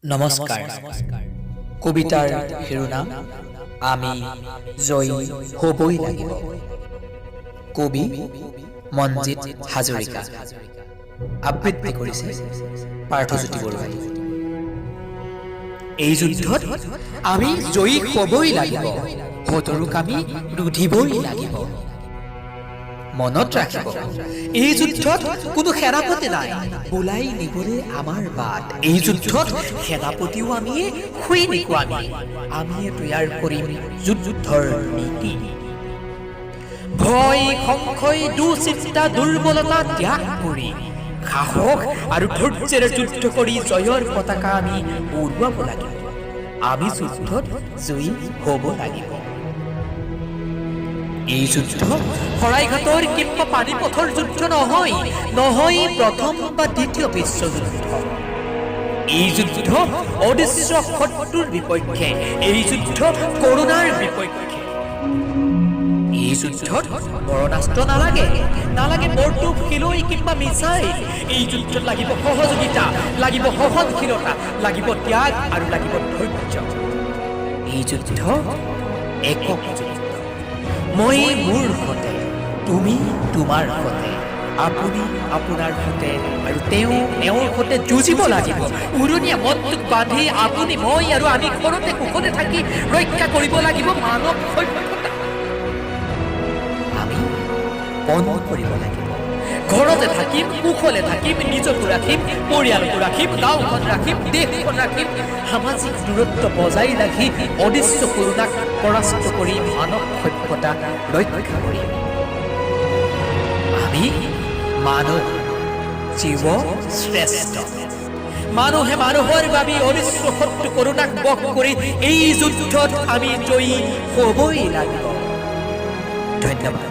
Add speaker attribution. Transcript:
Speaker 1: নমস্কাৰ। কবিতাৰ শিৰোনাম "আমি জয়ী হ'বই লাগিব"। কবি মনজিত হাজৰিকা। আবৃত্তি কৰিছে পাৰ্থজ্যোতি বৰুৱাই। এই যুদ্ধত আমি জয়ী হ'বই লাগিব, শত্ৰুক আমি ৰুধিবই লাগিব। মনত ৰাখিব, এই যুদ্ধত কোনো সেনাপতি নাই বোলাই নিবলৈ আমাৰ বাট। এই যুদ্ধত সেনাপতিও আমিয়ে, সৈনিকো আমি। আমিয়ে তৈয়াৰ কৰিম যুদ্ধৰ নীতি। ভয়, সংশয়, দুচিন্তা, দুৰ্বলতা ত্যাগ কৰি সাহস আৰু ধৈৰ্যেৰে যুদ্ধ কৰি জয়ৰ পতাকা আমি উৰুৱাব লাগিব। আমি যুদ্ধত জয়ী হ'ব লাগিব। এই যুদ্ধ শৰাইঘাটৰ কিম্বা পানীপথৰ যুদ্ধ নহয়, নহয় প্ৰথম বা দ্বিতীয় বিশ্বযুদ্ধ। এই যুদ্ধ অদৃশ্য শত্ৰুৰ বিপক্ষে, এই যুদ্ধ কৰোণাৰ বিপক্ষে। এই যুদ্ধত মৰণাস্ত্ৰ নালাগে, নালাগে বৰটোপ, শিলৈ কিম্বা মিছাইল। এই যুদ্ধত লাগিব সহযোগিতা, লাগিব সহনশীলতা, লাগিব ত্যাগ আৰু লাগিব ধৈৰ্য। এই যুদ্ধ একক যুদ্ধ। মই মোৰ সতে, তুমি তোমাৰ সতে, আপুনি আপোনাৰ সতে আৰু তেওঁ তেওঁৰ সতে যুঁজিব লাগিব। উৰণীয়া মনটোক বান্ধি আপুনি, মই আৰু আমি ঘৰতে কুশলে থাকি ৰক্ষা কৰিব লাগিব মানৱ সভ্যতা। আমি পণ কৰিব লাগিব, ঘৰতে থাকিম, কুশলে থাকিম, নিজকো ৰাখিম, পৰিয়ালকো ৰাখিম, গাঁওখন ৰাখিম, দেশখন ৰাখিম। সামাজিক দূৰত্ব বজাই ৰাখি অদৃশ্য কৰোণাক পৰাস্ত কৰি মানৱ সভ্যতা ৰক্ষা কৰিম। আমি মানৱ জীৱ শ্ৰেষ্ঠ। মানুহে মানুহৰ বাবে অদৃশ্য শত্ৰু কৰোণাক বশ কৰি এই যুদ্ধত আমি জয়ী হ'বই লাগিব। ধন্যবাদ।